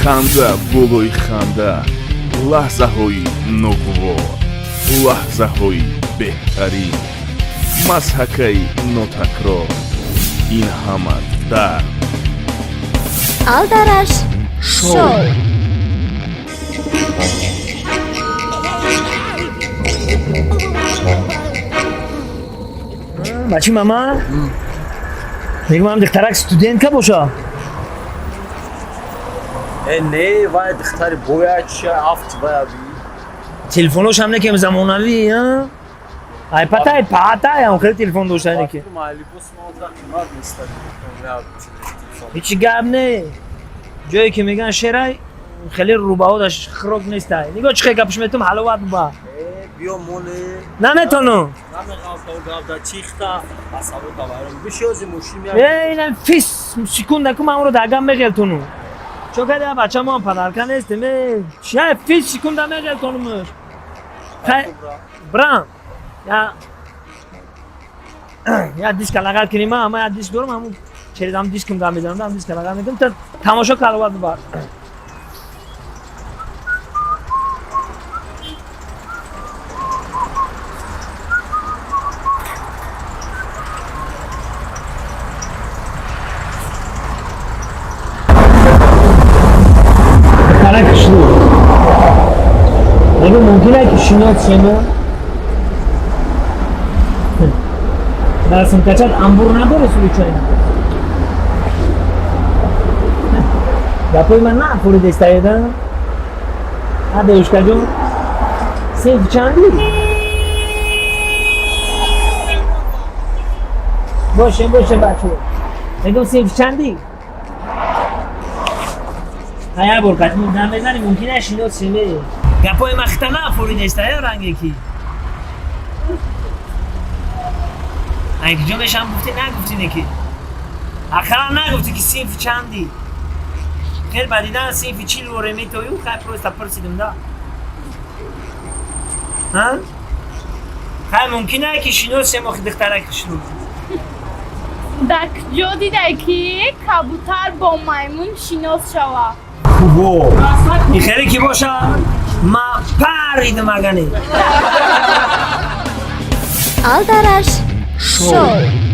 Ханда болои ханда, лаҳзаҳои ногувор, лаҳзаҳои беҳтарин, мазҳакаи нотакрор, ин ҳама дар Алдараш шоу. Бачи мама? Мегӯям, духтарак студентка боша. Э, не, вай духтари бояд чи афт вая би. Телефоношам некем замонавӣ, а? Ай патай, патай, ам хеле телефон дошта неки. Либос ма қимат нест. Ҳеҷ гап не. Ҷое ки меган шерай, хеле рӯбаҳодаш хирок нестай. Нигоҳ, чӣ хел гапш метум, ҳаловат ба. Биё, моле. Наметонам. Намеғалта, гап да чихта асабота вайрон. Бишёзи мошин мия. Э, инам фис секунда ку ман ро дагам меғелтонум. Чо када, бача мо подарка нестем. Э, чия фис секунда меғелтонумш. Хай брам. Я диска лагат кунем, ама я диск дорам, ҳамун чередам дискам гам мезанам, ам диска лагат мекунам, та тамошо каловат бибар. Духтарак кишлу. Мегӯ, мумкин ки шинос шемо? Дар сумкачат амбур надори, случайно? Гапои ман нафуридестаеда? А, девушкаҷон, синф чанди? Бошем, бошем, бачо. Мегӯм, синф чанди? Я бор катму дам мезанем, мумкин аст шинос шеме. Гапои ман хита нафуридестая, ранге ки? Ай, куҷо мешам гуфтӣ, нагуфтӣ неки? Ақаллан нагуфтӣ, ки синфи чанди? Хел ба дидан синфи 40 воре метою, хай, просто пурсидим да. Ҳа? Хай, мумкин ае ки шиносем охи, духтарак шинос. Дар куҷо дидай, ки кабутар бо маймун шинос шавад? Хубо. Ин хеле ки боша, ма паридим агане. Алдараш шоу.